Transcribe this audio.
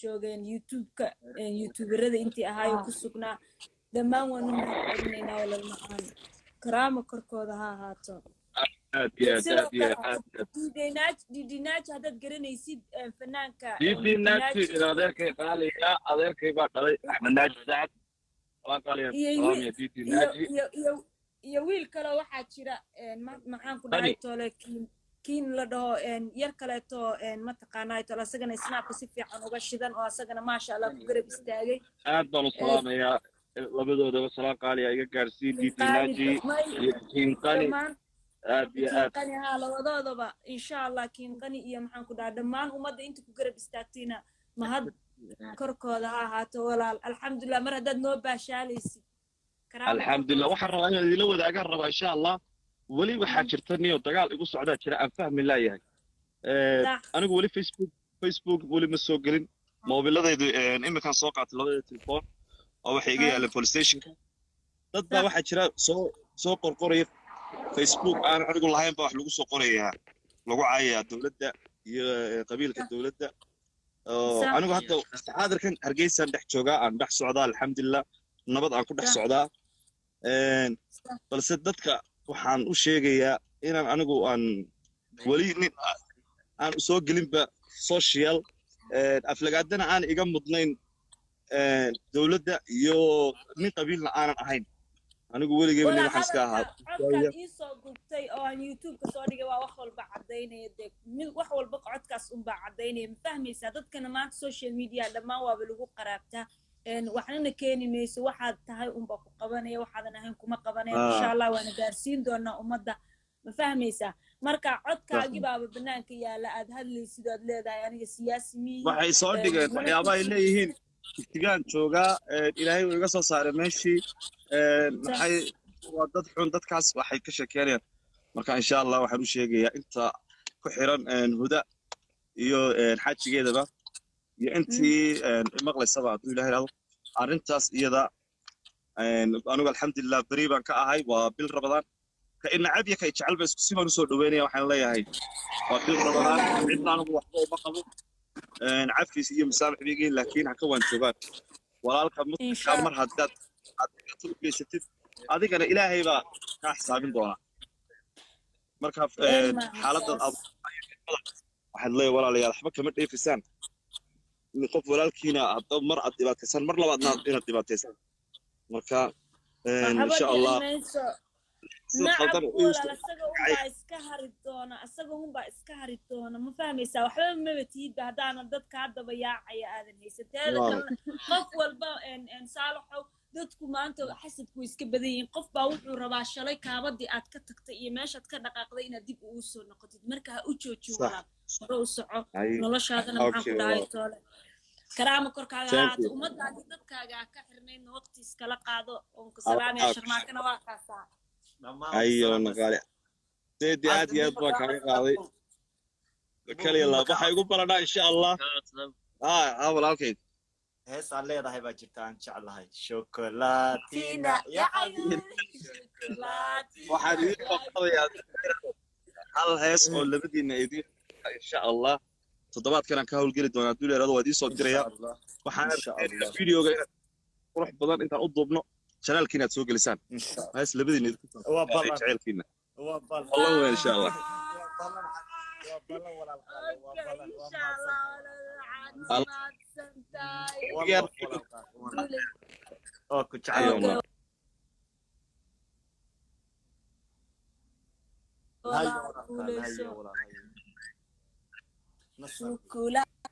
Joogeen YouTube-ka, youtuberada intii ahaayo ku sugnaa dhammaan waanu mahad celinaynaa. Walaal macaan, karaamo korkooda ha ahaato. Aad iyo aad. Sidoo Aad iyo kale aad aad. DJ Naaji, DJ Naaji haddaad garanaysid, fanaanka DJ Naaji in adeerkay qaaliya, adeerkay baa dhalay, Axmed Naaji Sacad, waan qaaliya. Iyo Salaamaya DJ iyo Naaji. Iyo wiil kale waxaa jira, maxaan ku dhahay Qani. Tole kiin kiin la dhaho, yar kaleeto, mataqaanaa tole, asagana Snapka si fiican uga shidan oo asagana maasha Allah ku garab istaagay. Aad baan u salaamayaa labadoodaba, salaan qaaliya iga gaarsii DJ Naaji iyo Kiin Qani. Dhammaan. Aad iyo Kiin aad. Qani haa, labadoodaba insha Allah, Kiin Qani iyo maxaan ku dhahaa dhammaan ummadda inta ku garab istaagtayna mahad korkooda ha ahaato. Walaal, alxamdulilah mar haddaad noo baashaalaysid. Karaamo Alxamdulilah. korkooda. Waxaan rabaa inaan idinla wadaagaan rabaa insha Allah. Weli waxaa jirta niyo dagaal igu socdaa jira aan fahmi laayahay. Anigu weli Facebook weli ma soo gelin. Moobiladaydu iminkaan soo qaatay labada telefoon oo waxay iga yaaleen police stationka. Dad baa waxaa jira soo qorqoraya Facebook aan anigu lahayn baa wax lagu soo qorayaa, lagu caayayaa dowladda iyo qabiilka dowladda oo anigu hadda xaadirkan Hargeysaan dhex joogaa, aan dhex socdaa, alxamdulilah nabad aan ku dhex socdaa. Balse dadka waxaan u sheegayaa inaan anigu aan weli nin aan soo gelinba social, aflagaadana aan iga mudnayn, dowladda iyo nin qabiilna aanan ahayn. Anigu weligeyba nin Walaal, waxaan iska ahaa hadalka codkaad ii soo gubtay oo aan YouTube-ka soo dhigay waa wax walba caddaynaya dee, mid wax walba codkaas unbaa caddaynaya, ma fahmaysaa? Dadkana maanta social media dhammaan waaba lagu qaraabtaa. Waxnana keeni mayso, waxaad tahay unbaa ku qabanaya, waxaadan ahayn kuma qabanaya. Insha Allah waana gaarsiin doonaa ummadda, ma fahmaysaa? Marka codkaagi baaba banaanka yaala, aad hadlaysid oad leedahay aniga siyaasi miyi. Waxay soo dhigeen waxyaabaha ay leeyihiin Tigtigaan joogaa, Ilaahay uu iga soo saaray meeshii. Maxay waa dad xun dadkaas waxay ka sheekeynayaan. Marka insha Allah waxaan u sheegayaa inta ku xiran Huda iyo xaajigeedaba iyo intii maqlaysaba, hadduu Ilahay ihahdo arrintaas iyada, anigu alxamdulilah beri baan ka ahay. Waa bil Rabadaan, ka inacab iyo ka jecelba isku si baan usoo dhaweynaya. Waxaan leeyahay waa bil Rabadaan, cidna anigu waxba uma qabo, cafis iyo masaamax bigiin, laakiin ha ka waantoogaan walaalka muslimka. Mar haddaad aad dhibaato u geysatid, adigana Ilaahay baa kaa xisaabin doonaa. Marka xaaladdan aad waxaad leeyahay, walaalayaal, waxba kama dheefisaan qof walaalkiina hadda mar aad dhibaataysaan, mar labaadna inaad dhibaataysaan. Marka insha Allah Nacab walaal, asaga unbaa iska hari doona, asaga unbaa iska hari doona, ma fahmaysaa? Waxba maba tihidba haddaana dadka haddaba yaacaya aadan haysan. Teeda kalena qof walba, Saalaxow, dadku maanta xasadku way iska badan yihiin. Qof baa wuxuu rabaa shalay kaabadii aad ka tagtay iyo meeshaad ka dhaqaaqday inaad dib ugu soo noqotid. Marka ha u joojin walaal, hore u soco noloshaadana. Maxaan ku dhahay toole, karaama korkaaga haato, ummadaadi dadkaaga ha ka xirnaydna, waqti iskala qaado. Oon ku salaamaya, Sharmaakana waa kaasaa. Ayo naqaale seedi, aad iyo aad baan kaaga qaaday. Kaliya laab waxaa igu baranaa insha Allah. Ha, walaalkay. Hees aad leedahay baa jirta aan jeclahay, shokolatina. Waxaan idiin soo qaadayaa hal hees oo labadiina idiin insha Allah toddobaadkan aan ka howlgeli doonaa hadduu leerado, waa idiin soo diraya. Waxaan videoga inaad qurux badan intaan u duubno channelkiina aad soo gelisaan hees labadiina idinku jaceylkiina ballan weyn insha Allah. Waa ballan, walaal qaale, waa ballan, waa Insha Allah. Mahadsantahay. Mahadsantahay. Waa walaal qaale, waa ku jecel. Ayo, walaal. Hayo Walaal, walaal qaale, hayo guuleyso. Walaal, hayo. Nasar. Shukula.